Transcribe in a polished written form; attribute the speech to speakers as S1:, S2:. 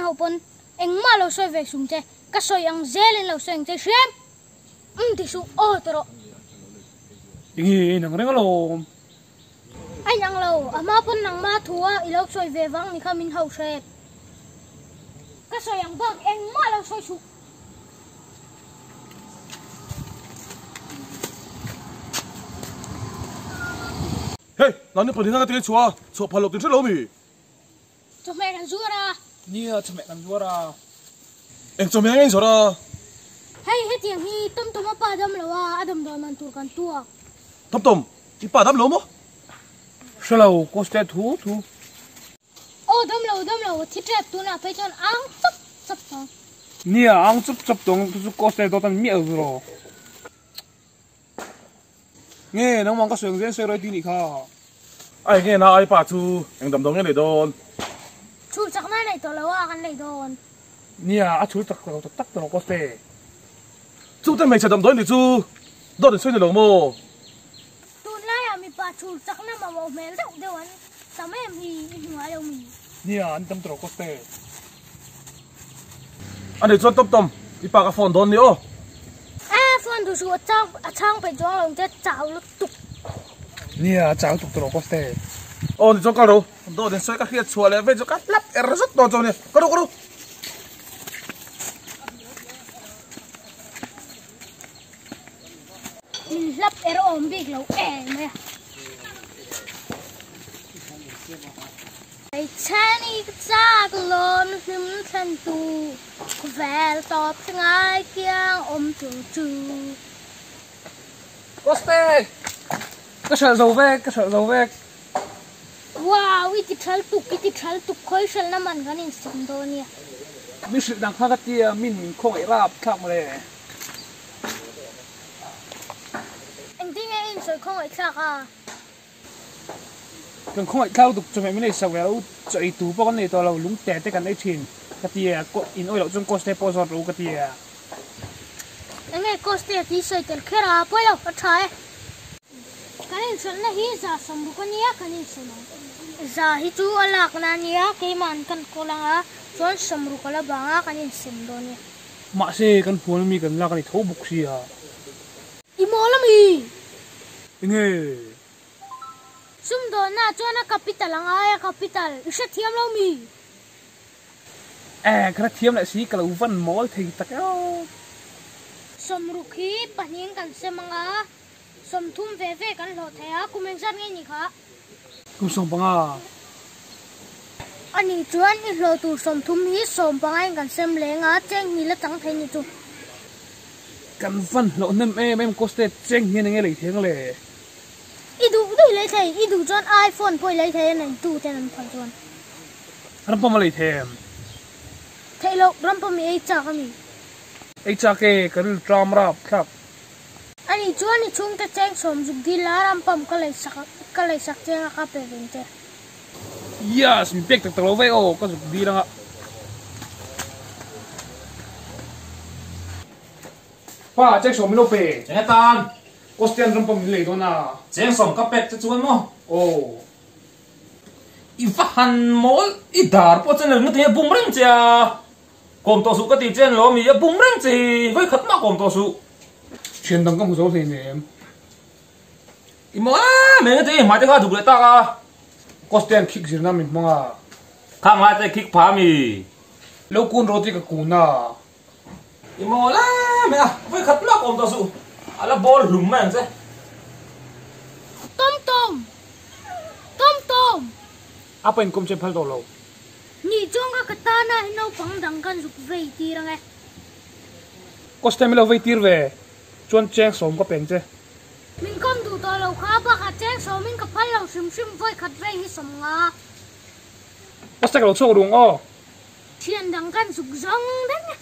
S1: hauh pawn engmah lo sawi ve sung che, ka sawi ang zelin lo sawi ang che hriam. Umm ti suh aw ti rawh.
S2: Enge a inang reng alawm.
S1: A inang lo, a hma pawn nangma thu a i lo sawi ve vang ni kha min hauh hrep. Ka sawi ang bak engmah lo sawi suh.
S3: Hey, nangni pahnih khan ka ti chhuah a, chhuah phal loh tin hre lo mi?
S1: Chawhmeh kan zuar a.
S2: Nia, chawhmeh kan zuar a.
S3: Eng chawhmeh nge in zuar a?
S1: Hei, hetiang hi Tomtom a pa dam lo a, a damdawi man tur kan tuak.
S3: Tomtom, i pa dam lo maw?
S2: Hre lo, Koste thu thu.
S1: Aw, dam lo, dam lo, thi tep tunah phei chuan ang chap chap tawng.
S2: Nia, ang chap chap tawng chu chu Koste dawt an miah lo rawh. Nge nangmah ka sawi ang zel sawi rawh i ti nih kha.
S3: Ai nge na ai pa chu eng damdawi nge nei dawn.
S1: Chhul chakna nei tawh lo a kan nei dawn.
S2: Nia a chhul chak lo tak tak tawh kaw se.
S3: Chu te hmeichhe damdawi ni chu dawt in sawi ni lo maw?
S1: Tunlaiah mipa chhul chakna mamawh hmel deuh deuh an tam em hi i hmu ngai lo mi?
S2: Nia an tam tawh kaw se.
S3: A nih chuan Tom Tom, i pa ka phone dawn ni aw.
S1: A phone duh suh a chang a chhang peih chuang lo ang che chau lutuk.
S2: Nia a chau tuk tawh kaw te.
S3: Aw ni chuan ka ro, dawt in sawi ka hriat chhuah leh vei chu ka hlap er zet dawn chuan nia, ka ro ka ro.
S1: Min hlap er awm bik lo em e. Hmeichhani ka chak lawm hlim thlen tu khawvel tawp hre ngai kiang awm tur chu.
S2: Koste! Ka hralh zo vek, ka hralh zo vek.
S1: Wow, i ti thal tuk, i ti thal tuk, khawi hralhna man kan insawm dawn nia.
S2: Mi hrilh dang kha ka tia, min min khawngaih rap thlak mawle.
S1: Engtin nge i insawi khawngaih thlak a?
S2: Kan khawngaih thlau duk chawhmeh min ei sak ve lo, chaw ei tur pawh kan nei tawh lo, lung te te kan ei thin ka ti a, in awih loh chuan course te pawh zawt rawh u ka ti a.
S1: Enge course te tih sawi tel kher a, pawi lo, a tha e. Kan inhralhna hi za 60 a nia, kan insawm ang. Za hi chu a lakna a nia, keima'n kan kawl ang a, chuan 60 a la bang a, kan insem dawn nia.
S2: Mahse, kan hual mi kan lak a ni tho bawk sia.
S1: I mawl a mi?
S2: Enge?
S1: Sumdawnna chuan a capital a ngai a, capital i hrethiam lo mi?
S2: E, ka hrethiam leh si, ka lo van mawl thei tak e aw.
S1: 60 hi pahnihin kan sem ang a, 30 ve ve kan hlawh thei a, kum engzat nge ni kha?
S2: Kum 15.
S1: Ani chuan i hlawh tur 30 hi 15 in kan sem leng a, cheng hnih la chang thei ni chu.
S2: Kan van hlauh hnem em em Koste cheng hian enge lei theng le?
S1: I duh duh lei thei, i duh chuan iPhone pawh i lei thei a nei tu ten an phal chuan.
S2: Rampam a lei thei em?
S1: Theih loh, rampam i ei chak a mi?
S2: Ei chak e, ka ril tram rap thlap.
S1: Ani chuan i chhungte cheng sawm zuk dil a, rampam ka lei sak ka lei sak cheng a ka pe veng che.
S2: Yes, min pek tak tak lo vek aw, ka zuk dil anga. Pa, cheng sawm min lo pe.
S4: Cheng atan.
S2: Kostian ram pawh min lei dawn a.
S4: Cheng sawm ka pek che chuan maw?
S2: Aw.
S4: I va han mawl, i dar pawh chuan lo nge bum reng che a. Kawm tawh suh ka ti che an lo mi, a bum reng che hi, vawi khat mah kawm tawh suh.
S2: Thian dang ka hmu zo hleinem.
S4: I maw em em nge i hmai te kha duk leh tak a.
S2: Kostian khik zirna min hmang a.
S4: Khang lai te khik pha mi.
S2: Lo kun rawh tih ka kun a.
S4: I mawl em em a, vawi khat mah ka awm tawh suh. A la bawl hlum mai ang che.
S1: Tom Tom! Tom Tom!
S2: A pa inkawm che phal tawh lo.
S1: Nih chuan ka ka tana hi naupang dang kan zuk vei tir ang e.
S2: Costume i lo vei tir ve chuan cheng sawm ka peng che.
S1: Min kawm duh tawh lo kha bakah cheng sawmin ka phal lo hrim hrim vawi khat vei hi sawm nga.
S2: Costume ka lo chhuak rung aw.
S1: Thian dang kan zuk zawng deng e.